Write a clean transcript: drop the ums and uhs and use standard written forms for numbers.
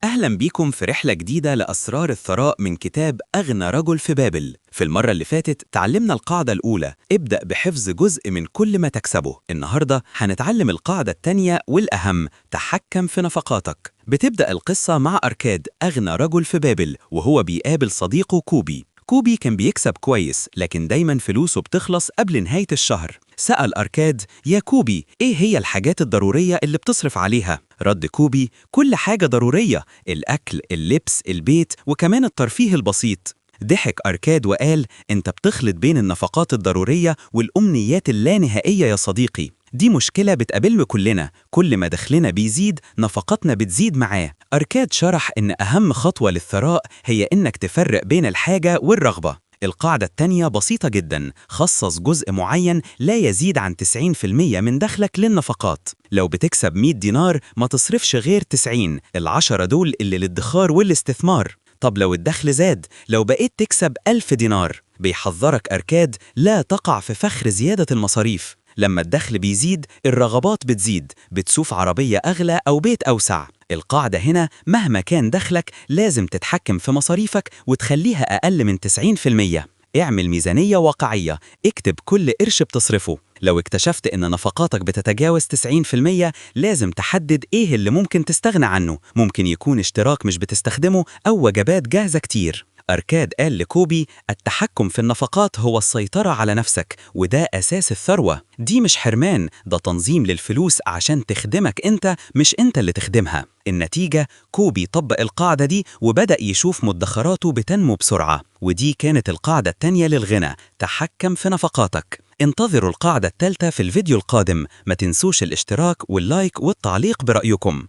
أهلا بيكم في رحلة جديدة لأسرار الثراء من كتاب أغنى رجل في بابل. في المرة اللي فاتت تعلمنا القاعدة الأولى، ابدأ بحفظ جزء من كل ما تكسبه. النهاردة هنتعلم القاعدة الثانية والأهم، تحكم في نفقاتك. بتبدأ القصة مع أركاد أغنى رجل في بابل، وهو بيقابل صديقه كوبي. كوبي كان بيكسب كويس، لكن دايما فلوسه بتخلص قبل نهاية الشهر. سأل أركاد: يا كوبي، إيه هي الحاجات الضرورية اللي بتصرف عليها؟ رد كوبي: كل حاجة ضرورية، الأكل، اللبس، البيت، وكمان الترفيه البسيط. ضحك أركاد وقال: أنت بتخلط بين النفقات الضرورية والأمنيات اللانهائية يا صديقي. دي مشكلة بتقابلنا كلنا، كل ما دخلنا بيزيد نفقاتنا بتزيد معاه. أركاد شرح إن أهم خطوة للثراء هي إنك تفرق بين الحاجة والرغبة. القاعدة التانية بسيطة جدا، خصص جزء معين لا يزيد عن 90% من دخلك للنفقات. لو بتكسب 100 دينار ما تصرفش غير 90، ال10 دول اللي للادخار والاستثمار. طب لو الدخل زاد، لو بقيت تكسب 1000 دينار، بيحذرك أركاد لا تقع في فخ زيادة المصاريف. لما الدخل بيزيد الرغبات بتزيد، بتشوف عربية أغلى أو بيت أوسع. القاعدة هنا مهما كان دخلك لازم تتحكم في مصاريفك وتخليها أقل من 90%. اعمل ميزانية واقعية، اكتب كل قرش بتصرفه. لو اكتشفت إن نفقاتك بتتجاوز 90% لازم تحدد إيه اللي ممكن تستغنى عنه، ممكن يكون اشتراك مش بتستخدمه أو وجبات جاهزة كتير. أركاد قال لكوبي: التحكم في النفقات هو السيطرة على نفسك، وده أساس الثروة. دي مش حرمان، ده تنظيم للفلوس عشان تخدمك أنت، مش أنت اللي تخدمها. النتيجة، كوبي طبق القاعدة دي وبدأ يشوف مدخراته بتنمو بسرعة. ودي كانت القاعدة التانية للغنى، تحكم في نفقاتك. انتظروا القاعدة الثالثة في الفيديو القادم. ما تنسوش الاشتراك وال like والتعليق برأيكم.